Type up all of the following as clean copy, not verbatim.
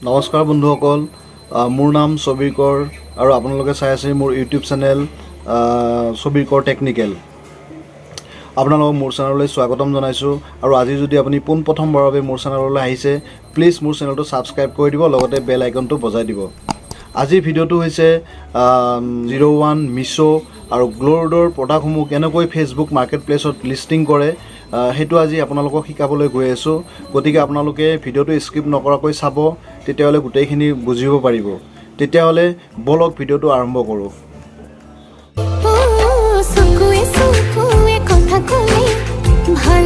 নমস্কাৰ বন্ধুসকল, মোৰ নাম ছবিৰ কৰ আৰু আপোনালোকে চাই আছে মোৰ ইউটিউব চেনেল ছবিৰ কৰ টেকনিকেল। আপোনালোকক মোৰ চেনেললৈ স্বাগতম জনাইছোঁ। আৰু আজি যদি আপুনি পোনপ্ৰথমবাৰৰ বাবে মোৰ চেনেললৈ আহিছে, প্লিজ মোৰ চেনেলটো ছাবস্ক্ৰাইব কৰি দিব, লগতে বেল আইকনটো বজাই দিব। আজিৰ ভিডিঅ'টো হৈছে 01, মিছ' আৰু গ্ল'ৰোডৰ প্ৰডাক্টসমূহ কেনেকৈ ফেচবুক মাৰ্কেট প্লেচত লিষ্টিং কৰে, সেইটো আজি আপোনালোকক শিকাবলৈ গৈ আছোঁ। গতিকে আপোনালোকে ভিডিঅ'টো স্কিপ নকৰাকৈ চাব, তেতিয়াহ'লে গোটেইখিনি বুজিব পাৰিব। তেতিয়াহ'লে ব'লক, ভিডিঅ'টো আৰম্ভ কৰোঁ। চকুৱে চকুৱে কথা ক'লে ভাল।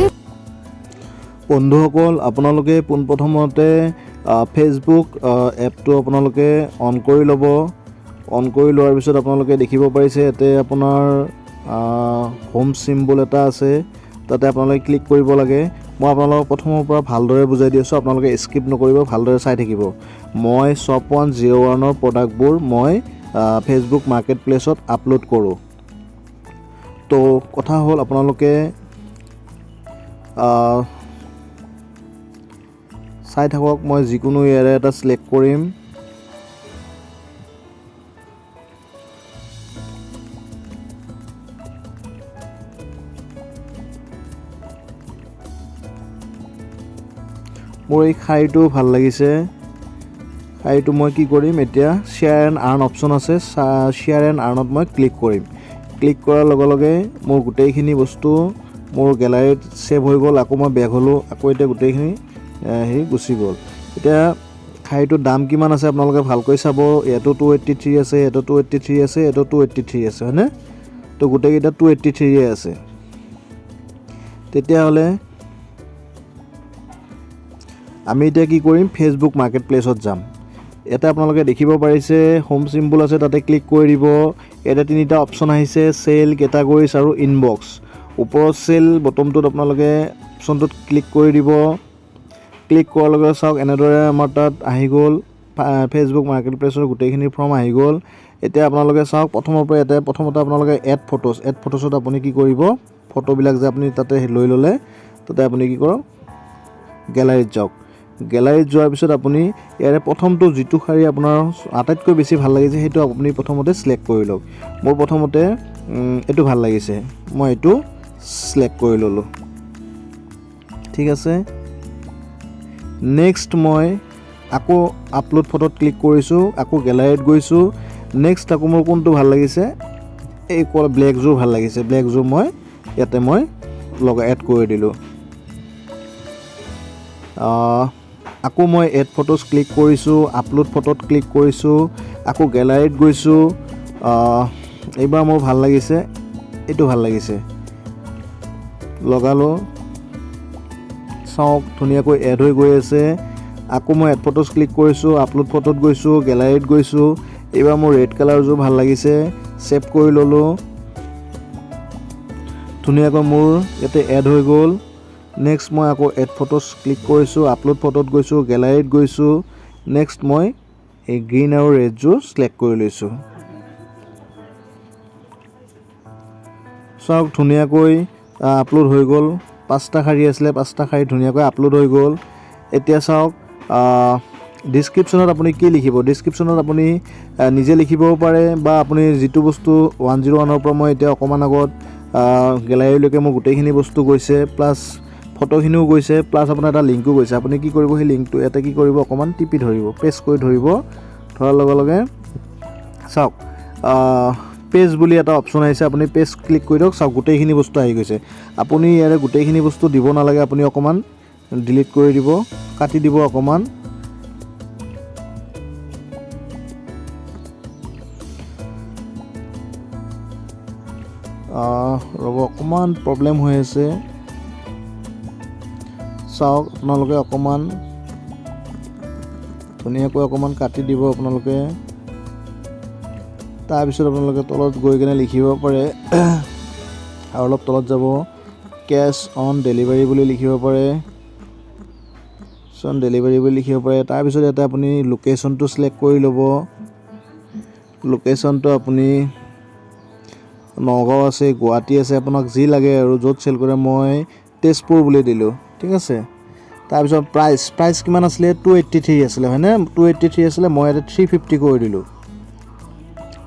বন্ধুসকল, আপোনালোকে পোনপ্ৰথমতে ফেচবুক এপটো আপোনালোকে অন কৰি ল'ব। অন কৰি লোৱাৰ পিছত আপোনালোকে দেখিব পাৰিছে, ইয়াতে আপোনাৰ হোম চিম্বল এটা আছে, তাতে আপোনালোকে ক্লিক কৰিব লাগে। মই আপোনালোকক প্ৰথমৰ পৰা ভালদৰে বুজাই দি আছোঁ, আপোনালোকে স্কিপ নকৰিব, ভালদৰে চাই থাকিব। মই শ্বপ 101ৰ প্ৰডাক্টবোৰ মই ফেচবুক মাৰ্কেট প্লেচত আপলোড কৰোঁ। তো কথা হ'ল, আপোনালোকে চাই থাকক, মই যিকোনো ইয়াৰে এটা চিলেক্ট কৰিম। মোৰ এই শাৰীটো ভাল লাগিছে। শাৰীটো মই কি কৰিম এতিয়া? শ্বেয়াৰ এণ্ড আৰ্ণ অপশ্যন আছে, শ্বেয়াৰ এণ্ড আৰ্ণত মই ক্লিক কৰিম। ক্লিক কৰাৰ লগে লগে মোৰ গোটেইখিনি বস্তু মোৰ গেলাৰীত ছেভ হৈ গ'ল। আকৌ মই বেক হ'লোঁ, আকৌ এতিয়া গোটেইখিনি হেৰি গুচি গ'ল। এতিয়া শাৰীটোৰ দাম কিমান আছে আপোনালোকে ভালকৈ চাব। ইয়াতো 283 আছে, ইয়াতো 283 আছে, ইয়াতো 283 আছে, হয়নে? তো গোটেইকেইটা 283য়ে আছে। তেতিয়াহ'লে আমি এতিয়া কি কৰিম? ফেচবুক মাৰ্কেট প্লেচত যাম। ইয়াতে আপোনালোকে দেখিব পাৰিছে, হোম চিম্বল আছে, তাতে ক্লিক কৰি দিব। ইয়াতে তিনিটা অপশ্যন আহিছে, চেল, কেটাগৰিজ আৰু ইনবক্স। ওপৰত চেল বটমটোত আপোনালোকে অপশ্যনটোত ক্লিক কৰি দিব। ক্লিক কৰাৰ লগে লগে চাওক, এনেদৰে আমাৰ তাত আহি গ'ল, ফেচবুক মাৰ্কেট প্লেচৰ গোটেইখিনি ফৰ্ম আহি গ'ল। এতিয়া আপোনালোকে চাওক, প্ৰথমৰ পৰা ইয়াতে প্ৰথমতে আপোনালোকে এড ফটোজ, এড ফটোজত আপুনি কি কৰিব? ফটোবিলাক যে আপুনি তাতে লৈ ল'লে, তাতে আপুনি কি কৰক, গেলাৰীত যাওক। গেলাৰীত যোৱাৰ পিছত আপুনি ইয়াৰে প্ৰথমটো যিটো শাৰী আপোনাৰ আটাইতকৈ বেছি ভাল লাগিছে, সেইটো আপুনি প্ৰথমতে চিলেক্ট কৰি লওক। মোৰ প্ৰথমতে এইটো ভাল লাগিছে, মই এইটো চিলেক্ট কৰি ল'লোঁ, ঠিক আছে। নেক্সট মই আকৌ আপলোড ফটোত ক্লিক কৰিছোঁ, আকৌ গেলাৰীত গৈছোঁ। নেক্সট আকৌ মোৰ কোনটো ভাল লাগিছে? এই ব্লেকযোৰ ভাল লাগিছে। ব্লেকযোৰ মই ইয়াতে মই লগাই এড কৰি দিলোঁ। আকৌ মই এড ফটোজ ক্লিক কৰিছোঁ, আপলোড ফটোত ক্লিক কৰিছোঁ, আকৌ গেলাৰীত গৈছোঁ। এইবাৰ মোৰ ভাল লাগিছে, এইটো ভাল লাগিছে, লগালোঁ। চাওক, ধুনীয়াকৈ এড হৈ গৈ আছে। আকৌ মই এড ফটোজ ক্লিক কৰিছোঁ, আপলোড ফটোত গৈছোঁ, গেলাৰীত গৈছোঁ। এইবাৰ মোৰ ৰেড কালাৰযোৰ ভাল লাগিছে, ছেভ কৰি ল'লোঁ। ধুনীয়াকৈ মোৰ ইয়াতে এড হৈ গ'ল। নেক্সট মই আকৌ এড ফটোজ ক্লিক কৰিছোঁ, আপলোড ফটোত গৈছোঁ, গেলাৰীত গৈছোঁ। নেক্সট মই এই গ্ৰীণ আৰু ৰেডযোৰ চিলেক্ট কৰি লৈছোঁ। চাওক, ধুনীয়াকৈ আপলোড হৈ গ'ল। পাঁচটা শাৰী আছিলে, পাঁচটা শাৰী ধুনীয়াকৈ আপলোড হৈ গ'ল। এতিয়া চাওক, ডিছক্ৰিপশ্যনত আপুনি কি লিখিব? ডিছক্ৰিপশ্যনত আপুনি নিজে লিখিবও পাৰে বা আপুনি যিটো বস্তু 101ৰ পৰা মই এতিয়া অকণমান আগত গেলাৰীলৈকে মোৰ গোটেইখিনি বস্তু গৈছে, প্লাছ ফটোখিনিও গৈছে, প্লাছ আপোনাৰ এটা লিংকো গৈছে। আপুনি কি কৰিব? সেই লিংকটো ইয়াতে কি কৰিব? অকণমান টিপি ধৰিব, প্ৰেছ কৰি ধৰিব। ধৰাৰ লগে লগে চাওক, পেজ বুলি এটা অপশ্যন আহিছে, আপুনি পেজ ক্লিক কৰি দিয়ক। চাওক, গোটেইখিনি বস্তু আহি গৈছে। আপুনি ইয়াৰে গোটেইখিনি বস্তু দিব নালাগে, আপুনি অকণমান ডিলিট কৰি দিব, কাটি দিব অকণমান। ৰ'ব, অকণমান প্ৰব্লেম হৈ আছে। চাওক, আপোনালোকে অকণমান ধুনীয়াকৈ অকণমান কাটি দিব আপোনালোকে। তাৰপিছত আপোনালোকে তলত গৈ কিনে লিখিব পাৰে, আৰু অলপ তলত যাব, কেছ অন ডেলিভাৰী বুলি লিখিব পাৰে, অন ডেলিভাৰী বুলি লিখিব পাৰে। তাৰপিছত ইয়াতে আপুনি লোকেশ্যনটো চিলেক্ট কৰি ল'ব। লোকেশ্যনটো আপুনি নগাঁও আছে, গুৱাহাটী আছে, আপোনাক যি লাগে আৰু য'ত চেল কৰে। মই তেজপুৰ বুলি দিলোঁ, ঠিক আছে। তাৰপিছত প্ৰাইচ। প্ৰাইচ কিমান আছিলে? 283 আছিলে, হয়নে? 283 আছিলে, মই ইয়াতে 350 কৰি দিলোঁ।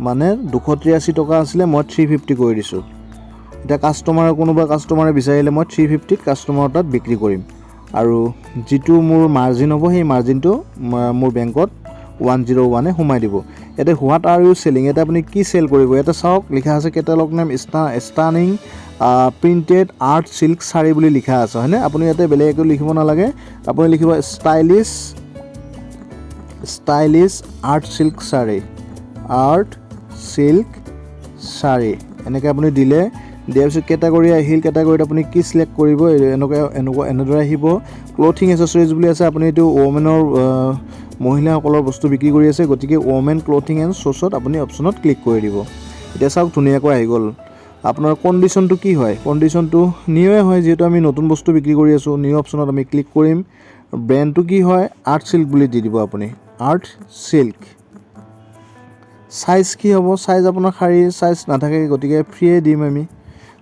মানে 283 টকা আছিলে, মই 350 কৰি দিছোঁ। এতিয়া কাষ্টমাৰে, কোনোবা কাষ্টমাৰে বিচাৰিলে মই 350ত কাষ্টমাৰৰ তাত বিক্ৰী কৰিম আৰু যিটো মোৰ মাৰ্জিন হ'ব, সেই মাৰ্জিনটো মোৰ বেংকত 101-এ সোমাই দিব। ইয়াতে "What are you selling?" ইয়াতে আপুনি কি চেল কৰিব? ইয়াতে চাওক, লিখা আছে catalogue name "stunning printed art silk saree" বুলি লিখা আছে, হয়নে? আপুনি ইয়াতে বেলেগ একো লিখিব নালাগে। আপুনি লিখিব stylish art silk saree, art silk saree। এনেকৈ আপুনি দিলে। দিয়াৰ পিছত কেটেগৰী আহিল। কেটেগৰীত আপুনি কি চিলেক্ট কৰিব? এনেকুৱা এনেকুৱা এনেদৰে আহিব। ক্লথিং এচেচৰিজ বুলি আছে। আপুনি এইটো ৱমেনৰ, মহিলাসকলৰ বস্তু বিক্ৰী কৰি আছে, গতিকে ৱমেন ক্লথিং এণ্ড শ্বুছত আপুনি অপশ্যনত ক্লিক কৰি দিব। এতিয়া চাওক, ধুনীয়াকৈ আহি গ'ল। আপোনাৰ কণ্ডিশ্যনটো কি হয়? কণ্ডিশ্যনটো নিউৱে হয়, যিহেতু আমি নতুন বস্তু বিক্ৰী কৰি আছোঁ। নিউ অপশ্যনত আমি ক্লিক কৰিম। ব্ৰেণ্ডটো কি হয়? আৰ্ট চিল্ক বুলি দি দিব আপুনি, আৰ্ট চিল্ক। চাইজ কি হ'ব? চাইজ আপোনাৰ শাৰীৰ চাইজ নাথাকে, গতিকে ফ্ৰীয়ে দিম আমি।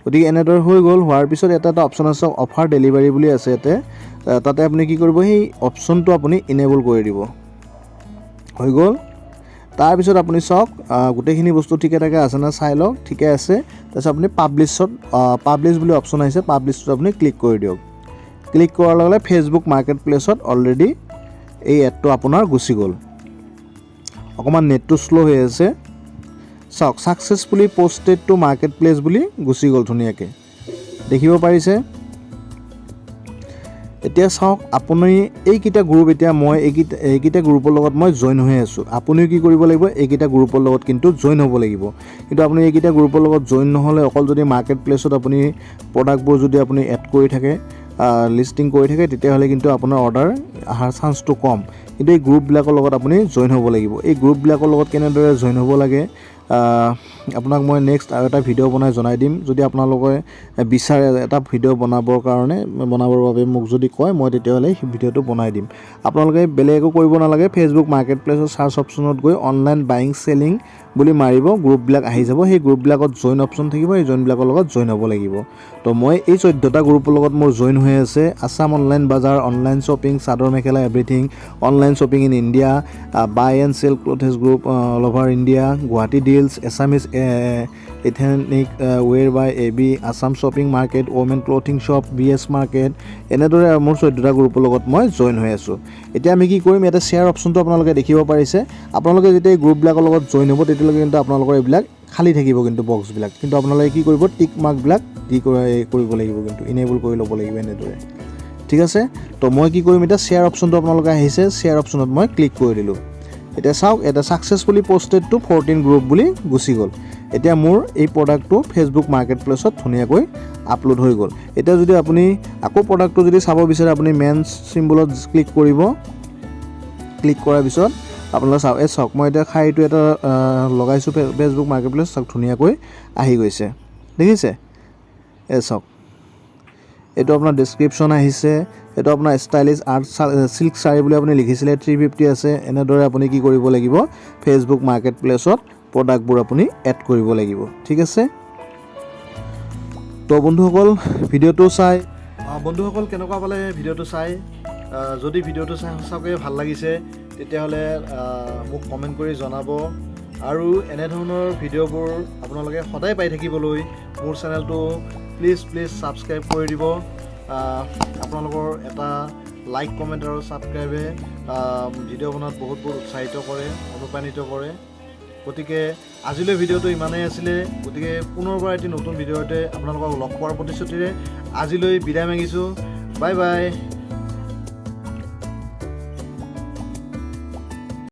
গতিকে এনেদৰে হৈ গ'ল। হোৱাৰ পিছত এটা এটা অপশ্যন আছে, অফাৰ ডেলিভাৰী বুলি আছে ইয়াতে। তাতে আপুনি কি কৰিব? সেই অপশ্যনটো আপুনি ইনেবল কৰি দিব। হৈ গ'ল। তাৰপিছত আপুনি চাওক, গোটেইখিনি বস্তু ঠিকে থাকে আছে নে চাই লওক। ঠিকে আছে। তাৰপিছত আপুনি পাব্লিছ বুলি অপশ্যন আহিছে, পাব্লিছটোত আপুনি ক্লিক কৰি দিয়ক। ক্লিক কৰাৰ লগে লগে ফেচবুক মাৰ্কেট প্লেচত অলৰেডি এই এডটো আপোনাৰ গুচি গ'ল। অকণমান নেটটো শ্ল' হৈ আছে। চাওক, "Successfully posted to market place" বুলি গুচি গ'ল ধুনীয়াকৈ, দেখিব পাৰিছে। এতিয়া চাওক আপুনি, এইকেইটা গ্ৰুপ, এতিয়া মই এইকেইটা গ্ৰুপৰ লগত মই জইন হৈ আছোঁ। আপুনিও কি কৰিব লাগিব? এইকেইটা গ্ৰুপৰ লগত কিন্তু জইন হ'ব লাগিব। কিন্তু আপুনি এইকেইটা গ্ৰুপৰ লগত জইন নহ'লে, অকল যদি মাৰ্কেট প্লেচত আপুনি প্ৰডাক্টবোৰ যদি আপুনি এড কৰি থাকে, লিষ্টিং কৰি থাকে, তেতিয়াহ'লে কিন্তু আপোনাৰ অৰ্ডাৰ অহাৰ চান্সটো কম। কিন্তু এই গ্ৰুপবিলাকৰ লগত আপুনি জইন হ'ব লাগিব। এই গ্ৰুপবিলাকৰ লগত কেনেদৰে জইন হ'ব লাগে, আপোনাক মই নেক্সট আৰু এটা ভিডিঅ' বনাই জনাই দিম। যদি আপোনালোকে বিচাৰে, এটা ভিডিঅ' বনাবৰ কাৰণে, বনাবৰ বাবে মোক যদি কয়, মই তেতিয়াহ'লে সেই ভিডিঅ'টো বনাই দিম। আপোনালোকে বেলেগ একো কৰিব নালাগে। ফেচবুক মাৰ্কেট প্লেচৰ চাৰ্চ অপশ্যনত গৈ অনলাইন বাইং চেলিং বুলি মাৰিব, গ্ৰুপবিলাক আহি যাব। সেই গ্ৰুপবিলাকত জইন অপশ্যন থাকিব, এই জইনবিলাকৰ লগত জইন হ'ব লাগিব। তো মই এই 14টা গ্ৰুপৰ লগত মোৰ জইন হৈ আছে। Assam online Bazar, online shopping, chador mekhela everything, online shopping in India, buy and sell clothes group, all over India, Guwahati deals, Assamese ethnic wear by AB, Assam shopping market, women clothing shop, BS market, এনেদৰে মোৰ 14টা গ্ৰুপৰ লগত মই join হৈ আছোঁ। এতিয়া আমি কি কৰিম? ইয়াতে শ্বেয়াৰ অপশ্যনটো আপোনালোকে দেখিব পাৰিছে। আপোনালোকে যেতিয়া এই গ্ৰুপবিলাকৰ লগত জইন হ'ব, তেতিয়ালৈকে কিন্তু আপোনালোকৰ এইবিলাক খালী থাকিব কিন্তু বক্সবিলাক। কিন্তু আপোনালোকে কি কৰিব? টিক মাৰ্কবিলাক দি কৰিব লাগিব কিন্তু, ইনেবল কৰি ল'ব লাগিব এনেদৰে। ঠিক আছে। তো মই কি কৰিম এতিয়া? শ্বেয়াৰ অপশ্যনটো আপোনালোকে আহিছে, শ্বেয়াৰ অপশ্যনত মই ক্লিক কৰি দিলোঁ। এতিয়া চাওক, এটা "Successfully posted to 14 group" বুলি গুচি গ'ল। এতিয়া মোৰ এই প্ৰডাক্টটো ফেচবুক মাৰ্কেট প্লেচত ধুনীয়াকৈ আপলোড হৈ গ'ল। এতিয়া যদি আপুনি আকৌ প্ৰডাক্টটো যদি চাব বিচাৰে, আপুনি মেন চিম্বলত ক্লিক কৰিব। ক্লিক কৰাৰ পিছত আপোনালোকে চাওক, এই চাওক, মই এতিয়া শাৰীটো এটা লগাইছোঁ ফেচবুক মাৰ্কেট প্লেচ। চাওক, ধুনীয়াকৈ আহি গৈছে, দেখিছে? এই চাওক, এইটো আপোনাৰ ডেছক্ৰিপশ্যন আহিছে। এইটো আপোনাৰ ষ্টাইলিছ আৰ্ট চিল্ক শাৰী বুলি আপুনি লিখিছিলে, 350 আছে। এনেদৰে আপুনি কি কৰিব লাগিব? ফেচবুক মাৰ্কেট প্লেচত প্ৰডাক্টবোৰ আপুনি এড কৰিব লাগিব। ঠিক আছে। তো বন্ধুসকল, ভিডিঅ'টো চাই বন্ধুসকল কেনেকুৱা পালে ভিডিঅ'টো চাই? যদি ভিডিঅ'টো চাই সঁচাকৈয়ে ভাল লাগিছে, তেতিয়াহ'লে মোক কমেণ্ট কৰি জনাব আৰু এনেধৰণৰ ভিডিঅ'বোৰ আপোনালোকে সদায় পাই থাকিবলৈ মোৰ চেনেলটো প্লিজ প্লিজ ছাবস্ক্ৰাইব কৰি দিব। আপোনালোকৰ এটা লাইক, কমেণ্ট আৰু ছাবস্ক্ৰাইবে ভিডিঅ' বনোৱাত বহুত বহুত উৎসাহিত কৰে, অনুপ্ৰাণিত কৰে। গতিকে আজিলৈ ভিডিঅ'টো ইমানেই আছিলে। গতিকে পুনৰবাৰ এটি নতুন ভিডিঅ'তে আপোনালোকক লগ পোৱাৰ প্ৰতিশ্ৰুতিৰে আজিলৈ বিদায় মাগিছোঁ। Bye bye.